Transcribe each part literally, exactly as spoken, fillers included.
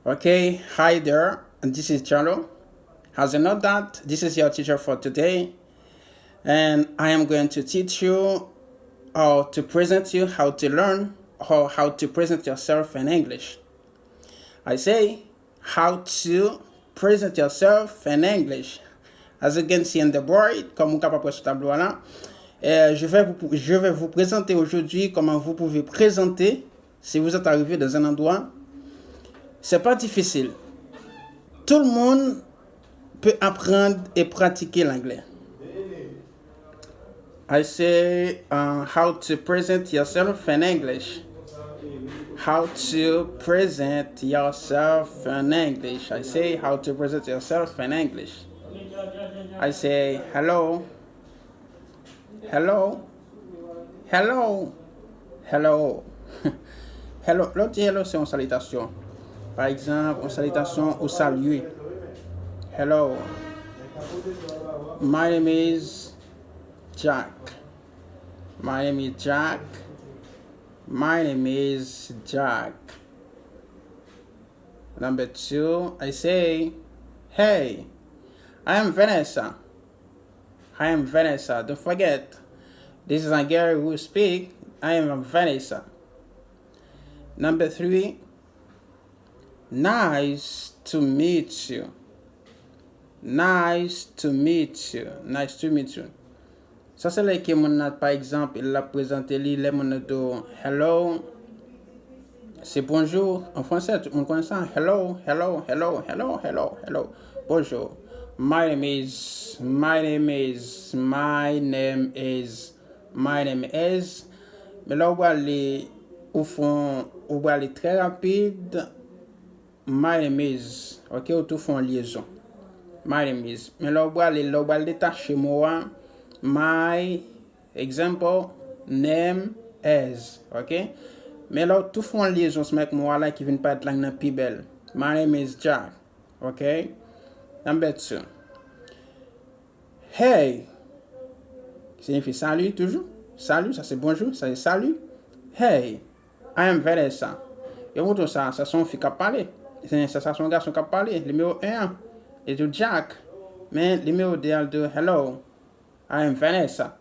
Okay, hi there, this is Jalo. As you know that, this is your teacher for today, and I am going to teach you how to present you, how to learn, or how to present yourself in English. I say, how to present yourself in English. As you can see on the board, comme vous pouvez voir sur le tableau là, euh, je vais vous, je vais vous présenter aujourd'hui comment vous pouvez présenter si vous êtes arrivé dans un endroit, c'est pas difficile. Tout le monde peut apprendre et pratiquer l'anglais. I say, uh, how to present yourself in English. How to present yourself in English. I say, how to present yourself in English. I say, hello. Hello. Hello. Hello. Hello. Lè w di hello, se yon salitasyon. Pa egzanp, yon salitasyon ou salye. Hello. My name is Jack. My name is Jack. My name is Jack. Number two, I say, hey, I am Vanessa. I am Vanessa. Don't forget, this is Angary who speak. I am Vanessa. Number three, nice to meet you. Nice to meet you. Nice to meet you. Sa se lè ke moun nan, pa egzanp, l ap prezante li, lè moun nan di w, hello, se bonjou. An fransè, tout moun konn sa. Hello, hello, hello, hello, hello, hello. Bonjour. My name is, my name is, my name is, my name is. Men lè w prale, ou fon, ou prale trè rapid. My name is. Ok, ou tou fè yon lyezon. My name is. Men lè w prale, lè w pral detache mo a, my, example, name is. Ok? Men lè w tou fè yon lyezon ansanm avèk mo a la ki vin parèt lang nan pi bèl. My name is Jack. Ok? Number two. Hey! Siyifi salut toujou. Salut, sa se bonjou, sa se salut. Hey! I am Vanessa. Yo montre w sa, sa se yon fi k ap pale. Sa, sa se yon gason k ap pale. Nimewo en an, li di w Jack. Men nimewo de a, li di w hello. I am Vanessa.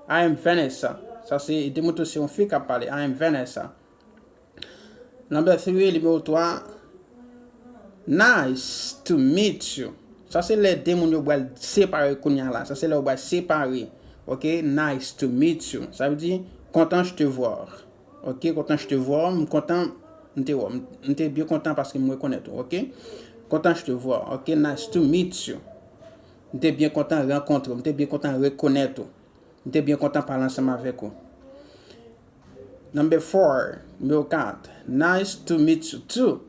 I am Vanessa. Sa se, li te montre w se yon fi k ap pale. I am Vanessa. Number three, nimewo twa. Nice to meet you. Sa se lè de moun yo pral separe kounye a la. Sa se lè yo pral separe. Ok, nice to meet you. Sa vle di, content je te voir. Ok, content je te voir. M kontan m te wè w. M te byen kontan paske m rekonèt ou. Ok, content je te voir. Ok, nice to meet you. M te byen kontan rankontre w. M te byen kontan rekonèt ou. M te byen kontan pale ansanm avèk ou. Number four, nimewo kat. Nice to meet you too.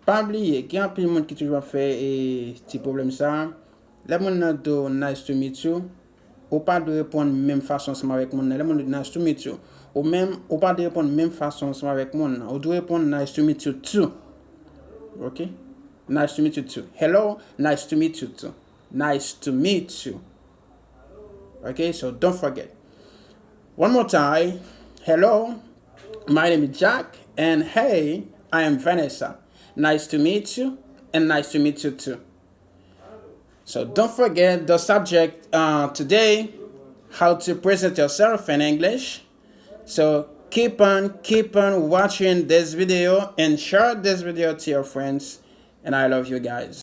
Pa bliye, gen anpil moun ki toujou ap fè e, ti pwoblèm sa. Lè moun nan di w nice to meet you, ou pa dwe reponn menm fason ansanm avèk moun nan. Lè moun nan di nice to meet you, ou menm, ou pa dwe reponn menm fason ansanm avèk moun nan. Ou dwe reponn nice to meet you too. Ok? Nice to meet you too. Hello, nice to meet you too. Nice to meet you. Ok, so don't forget. One more time. Hello, my name is Jack, and hey, I am Vanessa. Nice to meet you, and nice to meet you too. So don't forget the subject uh, today, how to present yourself in English. So keep on, keep on watching this video and share this video to your friends. And I love you guys.